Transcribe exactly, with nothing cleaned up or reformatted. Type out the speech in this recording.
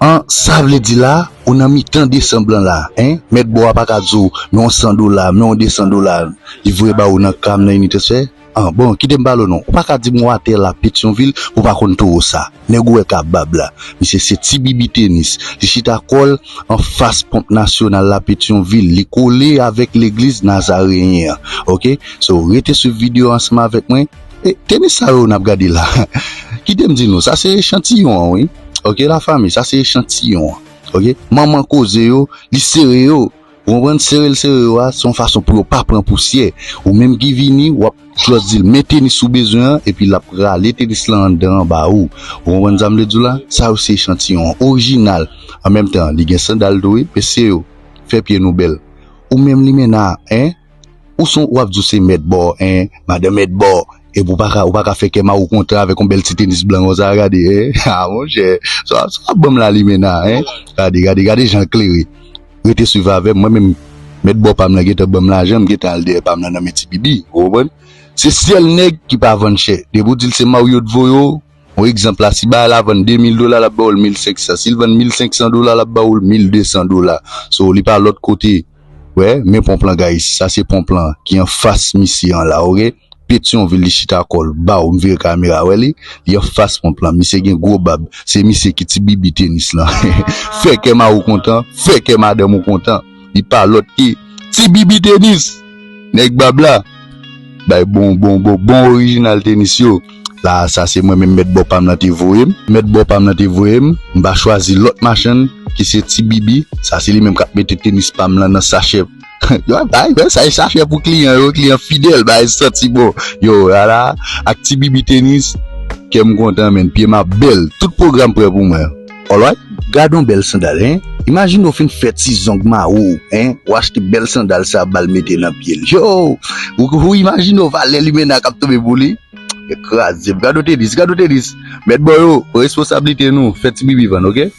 An, sa vle di la, ou nan mitan desanm lan la, en? Mèt bò a pa ka di w, men yon san dola, men yon de san dola, li voye ba ou nan ka m nan Unitransfer. An, bon, kite m pale w non. Ou pa ka di m w atè la, Petyonvil, ou pa konn towo sa. Nèg ou wè kabab la. Misye se Ti Bibi Tenis. Li chita kò l anfas Ponp Nasyonal la, Petyonvil. Li kole avèk legliz Nazareyen an. Oke? So, rete swiv videyo ansanm avèk mwen. E, tenis sa yo n ap gade la. Kite m di nou, sa se echantiyon an, wi. Oke, lafanmi, sa se echantiyon an. Oke? Manman koze yo, li sere yo. Ou konprann? Sere l sere yo a, se yon fason pou yo pa pran pousyè. Ou menm ki vini, w ap jis di l, men tenis ou bezwen an, epi l ap rale tenis lan anndan an ba ou. Ou konprann sa m vle di w la? Sa yo se echantiyon an. Orijinal. An menm tan, li gen sandal tou, wi. Mesye yo, fè pye nou bèl. Ou menm limena, en? Ou son, w ap di w se mèt bò, en, madan mèt bò. Epi ou pa ka, ou pa ka fè kè mari w kontan avèk yon bèl ti tenis blan konsa, gade, en. Ah, monchè, sa, sa w ap ban m la, limena, en. Gade, gade, gade jan l klere. Rete swiv avè m, mwen menm, mèt bò pa m lan gentan ban m lajan, m gentan al dèyè pa m lan nan men Ti Bibi, ou konprann? Se sèl nèg ki pa vann chè. Depi w di l se Marriott voye w, yon egzanp la, si bagay la vann de mil dola, l ap ba w l mil senk san. Si l vann mil senk san dola, l ap ba w l mil de san dola. So, li pa lòt kote. Wè, men ponp lan, guys. Sa se ponp lan ki anfas misye an la, oke? Petyonvil, li chita kò l ba w, m vire kamera, wè li? Li anfas ponp lan. Misye gen gwo bab. Se misye ki Ti Bibi Tenis lan. Fè kè mari w kontan, fè kè madanm ou kontan. Li pa lòt ki Ti Bibi Tenis. Nèg bab la. Bay bon, bon, bon, bon orijinal tenis yo. La, sa se mwen menm mèt bò pa m lan te voye m. Mèt bò pa m lan te voye m. M pa chwazi lòt machann ki se Ti Bibi. Sa se li menm k ap mete tenis pa m lan nan sachè. Yo, bay, bay, sa e sachè pou kliyan yo, kliyan fidèl, bay, santi bon. Yo, la, la, ak Ti Bibi Tenis, kè m kontan, menn. Pye m ap bèl. Tout pwogram prè pou mwen. Alright? Gade yon bèl sandal, en. Imajine w fin fè ti zong mari w, en. W achte bèl sandal sa, ba l mete nan pye l. Yo! Ou, ou imajine w valè limena k ap tonbe pou li? Kraze m. Gade w tenis, gade w tenis. Mèt bò yo, responsablite nou. Fè Ti Bibi vann, oke?